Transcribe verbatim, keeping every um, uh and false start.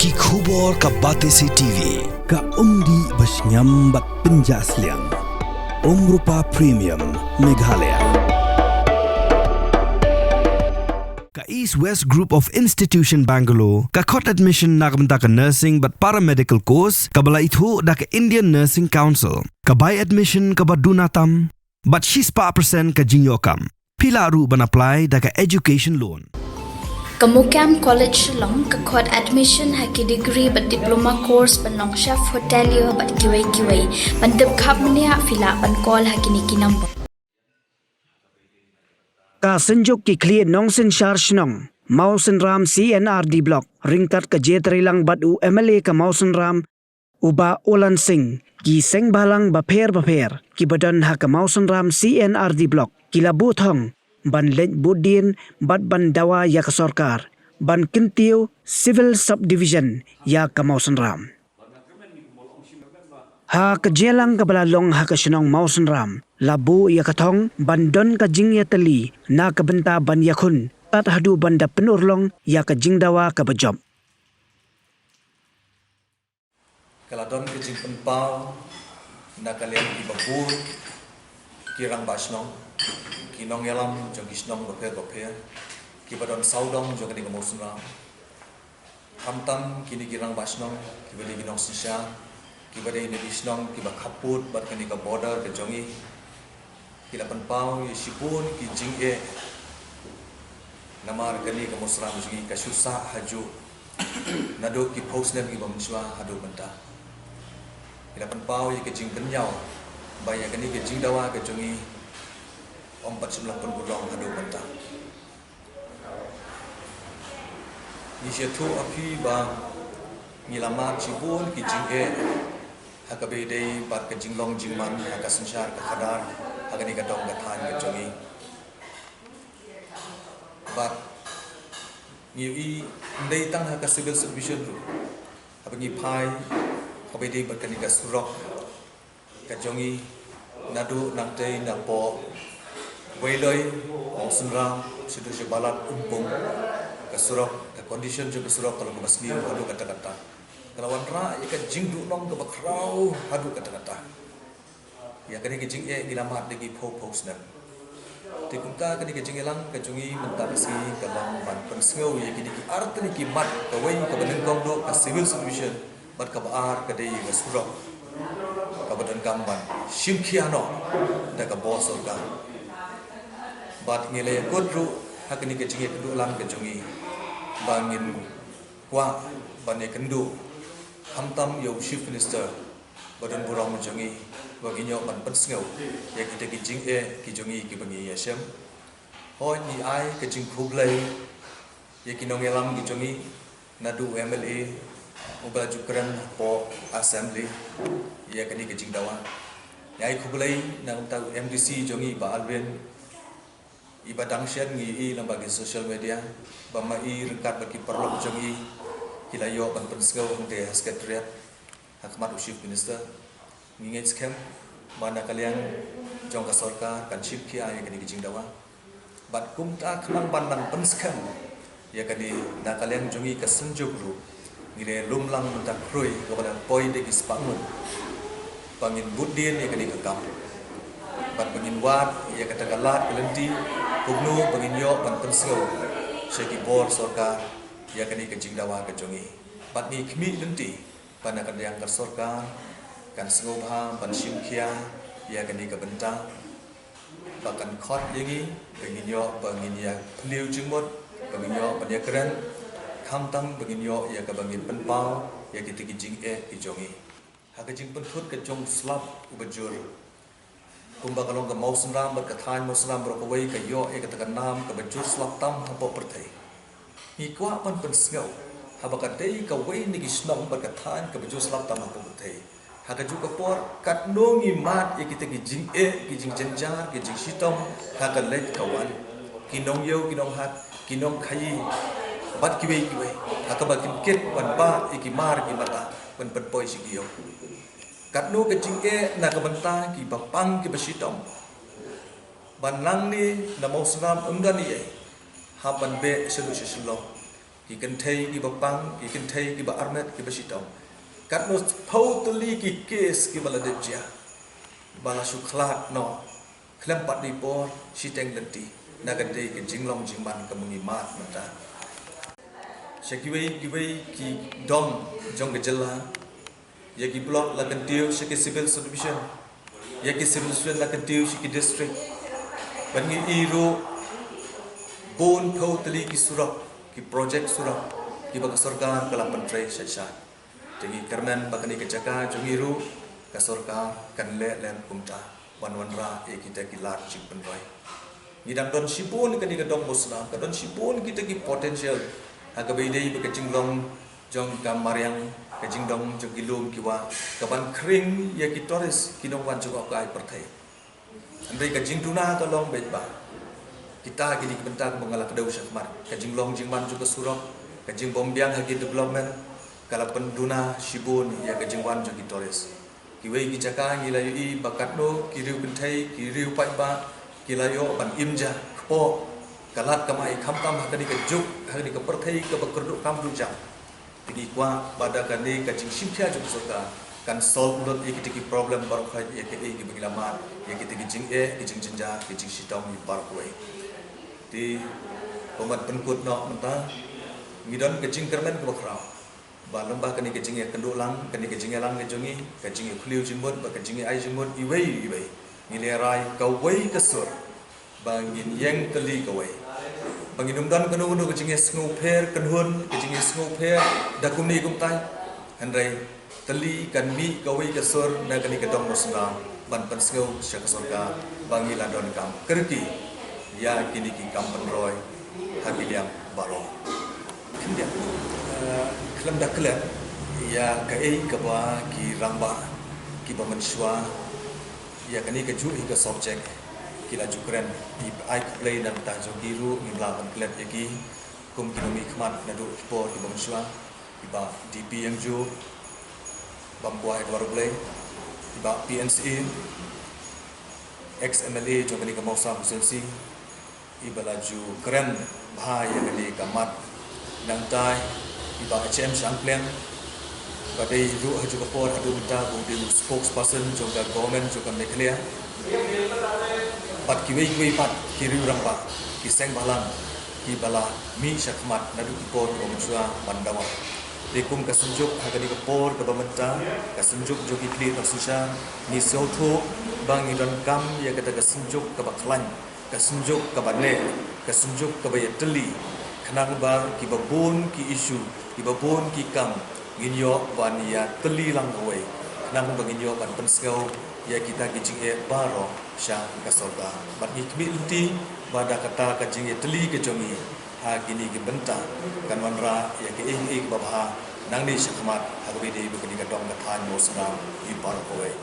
Ki khubor ka Batesi T V, ka umdih ba shngiam bad pynjah sliang. Umrupa Premium, Meghalaya. Ka East West Group of Institution Bangalore, ka khot admission na ka bynta ka nursing bad paramedical course, kaba la ithuh da ka Indian Nursing Council, ka bai admission kaba duna tam, bad shispah percent ka jingïoh kam. Phi lah ruh ban apply da ka education loan. Ka MOKAM College Shillong ka khot admission ha ki degree bad diploma course ban long chef hotelier bad kiwei kiwei. Ban tip khapmniah phi lah ban call ha kine ki number. Ka Synjuk ki khlieh nongsynshar shnong Mawsynram C and R D Block ryngkat ka jingtreilang bad u M L A ka Mawsynram u Bah Olan Singh, ki seng bhalang bapher bapher kiba don ha ka Mawsynram C and R D Block ki la buh thong ban leit buddien bad ban dawa ïa ka sorkar ban kyntiew Civil Subdivision ïa ka Mawsynram. Ha ka jingïalang kaba la long ha ka shnong Mawsynram, la buh ïa ka thong ban don ka jingïatylli na ka bynta ban ïakhun tad haduh ban da pynurlong ïa ka jingdawa kaba jop. Ka la don ka jingpynpaw na ka liang kiba bun ki rangbah shnong, ki nongïalam jong ki shnong bapher bapher, kiba don sawdong jong kane ka Mawsynram. Khamtam kine ki rangbah shnong kiba dei ki nongsynshar, kiba dei na ki shnong kiba khappud bad kane ka border ka jong ngi, ki la pynpaw ïa shibun ki jingeh. Namar kane ka Mawsynram jong ngi ka shu sah hajuh naduh ki phew snem kiba mynshuwa haduh mynta. Ki la pynpaw ïa ka jingbynñiaw ba ïa kane ka jingdawa ka jong ngi ym pat shym la pynurlong haduh mynta. Ngi sngewthuh ha phi ba ngi la mad shibun ki jingeh ha kaba ïadei bad ka jinglong jingman ha ka synshar ka khadar ha kane ka dong ka thaiñ ka jong ngi. Bad ngi ïohi ym dei tang ha ka Civil Subdivision ruh, haba ngi phai ha kaba ïadei bad kane ka surok ka jong ngi, naduh nangtei napoh Weiloi, Mawsynram, shaduh sha Balat, Umbung, ka surok, ka condition jong ka surok ka long kaba sniew haduh katta katta. Ka la wanrah ïa ka jingduhnong kaba khraw haduh katta katta. Ïa kane ka jingeh ngi la mad da ki phew phew snem. Te kumta kane ka jingïalang ka jong ngi mynta ka sngi ka long ban pynsngew ïa kine ki artylli ki mat, kawei kaba nyngkong duh ka Civil Subdivision bad kaba ar ka dei ka surok kaba donkam ban shim khia noh da ka bor sorkar. Bad ngi la ïakut ruh ha kane ka jingïakynduh lang ka jong ngi ba ngin kwah ban ïakynduh khamtam ïa u Chief Minister ba don burom jong ngi ba ngin ïoh ban pynsngew ïa kita ki jingeh ki jong ngi kiba ngi ïashem. Hooid, ngi ai ka jingkhublei ïa ki nongïalam ki jong ngi, naduh u M L A uba la ju kren hapoh Assembly ïa kane ka jingdawa. Ngi ai khublei na ka bynta u M D C jong ngi Bah Alvin, iba dang shen ngi ïohi lyngba ki social media ba ma i ryngkat bad ki paralok jong i ki la ïoh ban pynsngew hangtei ha Secretariat ha khmat u Chief Minister. Ngi ngeit skhem ba na ka liang jong ka sorkar kan shim khia ïa kane ka jingdawa. Bad kumta khnang ban nang pynskhem ïa kane, na ka liang jong ngi ka Synjuk ruh ngi la lum lang mynta khrui kaba la poi da ki spah ngut ba ngin bud dien ïa kane ka kam bad ba ngin wad ïa kata ka lad ka lynti kumno ba ngin ïoh ban pynsngew sha ki bor sorkar ïa kane ka jingdawa ka jong ngi. Bad ngi khmih lynti ba na ka liang ka sorkar kan sngewbha ban shim khia ïa kane ka bynta ba kan khot ïa ngi ba ngin ïoh ba ngin ïa pynliew jingmut, ba ngin ïoh ban ïakren, khamtam ba ngin ïoh ïa kaba ngin pynpaw ïa kita ki jingeh ki jong ngi. Ha ka jingpynthut ka jong u slap uba jur, kumba ka long ka Mawsynram bad ka thaiñ Mawsynram baroh kawei ka ïoh ïa kata ka nam kaba jur slap tam hapoh pyrthei. Ngi kwah ban pynsngew haba ka dei kawei na ki shnong bad ka thaiñ kaba jur slap tam hapoh pyrthei. Ha kajuh ka por katno ngi mad ïa kita ki jingeh, ki jingjynjar, ki jingshitom ha ka leit ka wan. Ki nongïew, ki nonghat, ki nongkhaïi bad kiwei kiwei ha kaba kin kit ban bah ïa ki mar ki mata ban pynpoi sha ki ïew. Katno ka jingeh na ka bynta kiba pang kiba shitom. Ba nangne na Mawsynram ym don ei ei, hap ban beh shaduh sha Shillong. Ki kynthei kiba pang, ki kynthei kiba armet, kiba shitom. Katno phew tylli ki case kiba la dep jia. Ba la shu khlad noh. Khlem pat dei por, shiteng lynti. Na ka dei ka jinglong jingman ka mynta mynta. Sha kiwei kiwei ki dong jong ka jylla. Ïa ki block la kyntiew sha ki civil subdivision. Ïa ki civil subdivision la kyntiew sha ki district. Ban ngi i ruh bun phew tylli ki surok, ki project surok, kiba ka sorkar ka la pyntrei sha sha. Te ngi kyrmen ba kane ka jaka jong ngi ruh ka sorkar kan leh lem kumta. Ban wanrah ïa kita ki lad jingpynroi. Ngi dang don shibun kane ka dong Mawsynram, ka don shibun kita ki potential. Ha kaba ïadei bad ka jinglong jong ka mariang, ka jingdong jong ki lum ki wah, ka ban khring ïa ki tourist ki nongwan jong ka pyrthei. Hynrei ka jingduna ka long beit ba kita kine ki bynta kiba nga la kdew shakhmat, ka jinglong jingman jong ka surok, ka jingbym biang ha ki development, ka la pynduna shibun ïa ka jingwan jong ki tourist. Kiwei ki jaka ngi la ïohi ba katno ki riew kynthei, ki riew paidbah, ki la ïoh ban im ja kpoh. Ka lad kamai khamtam ha kane ka juk, ha kane ka pyrthei kaba kyrduh kam duh jam. Te ngi kwah ba da kane ka jingshim khia jong ka sorkar kan solve lut ïa kita ki problem baroh khoit, ïa kaei kaba ngi la mad, ïa kita ki jingeh, ki jingjynjar, ki jingshitom ïa baroh kawei. Te kumba pynkut noh mynta, ngi don ka jingkyrmen kaba khraw. Ba lyngba kane ka jingïakynduh lang, kane ka jingïalang ka jong ngi, ka jingïakhliew jingmut, bad ka jingïaai jingmut iwei iwei, ngi lehraiñ kawei ka sur ba ngin ïeng tylli kawei. Ba ngin ym don kano kano ka jingïasngewpher kynhun, ka jingïasngewpher da kumne kumtai. Hynrei tylli kan mih kawei ka sur na kane ka dong Mawsynram ban pynsngew sha ka sorkar ba ngi la donkam kyrkieh ïa kine ki kam pynroi ha ki liang baroh. Khyndiat, eh, khlem da klet ïa kaei kaba ki rangbah kiba mynshuwa ïa kane kajuh hi ka subject ki la ju kren, i ai khublei na ka bynta jong ki ruh, ngim lah ban klet ïa ki kum ki nongmihkhmat naduh ki por kiba mynshuwa. I Bah D P Iangjo, bam kwah ïa ka baroh kawei, i Bah P N Syiem, ex M L A jong kane ka Mawsynram constituency, iba la ju kren bha ïa kane ka mat. Nangta i Bah H M Shangpliang, ba dei ruh ha kajuh ka por haduh mynta ba u dei u spokesperson jong ka government jong ka Meghalaya. Bad kiwei kiwei pat ki riew rangbah, ki seng bhalang, kiba la mih shakhmat naduh ki por kiba mynshuwa ban dawa. Te kum ka Synjuk ha kane ka por kaba mynta, ka Synjuk jong ki khlieh nongsynshar, ngi sngewthuh ba ngi donkam ïa kata ka Synjuk kaba khlaiñ, ka Synjuk kaba neh, ka Synjuk kaba ïatylli, khnang ba kiba bun ki issue, kiba bun ki kam ngin ïoh ban ïatylli lang kawei, khnang ba ngin ïoh ban pynsngew ïa kita ki jingeh baroh sha ka sorkar. Bad ngi khmih lynti ba da kata ka jingïatylli ka jong ngi ha kine ki bynta kan wanrah ïa kaei kaei kaba bha nangne shakhmat ha kaba ïadei bad kane ka dong ka thaiñ Mawsynram ïa baroh kawei.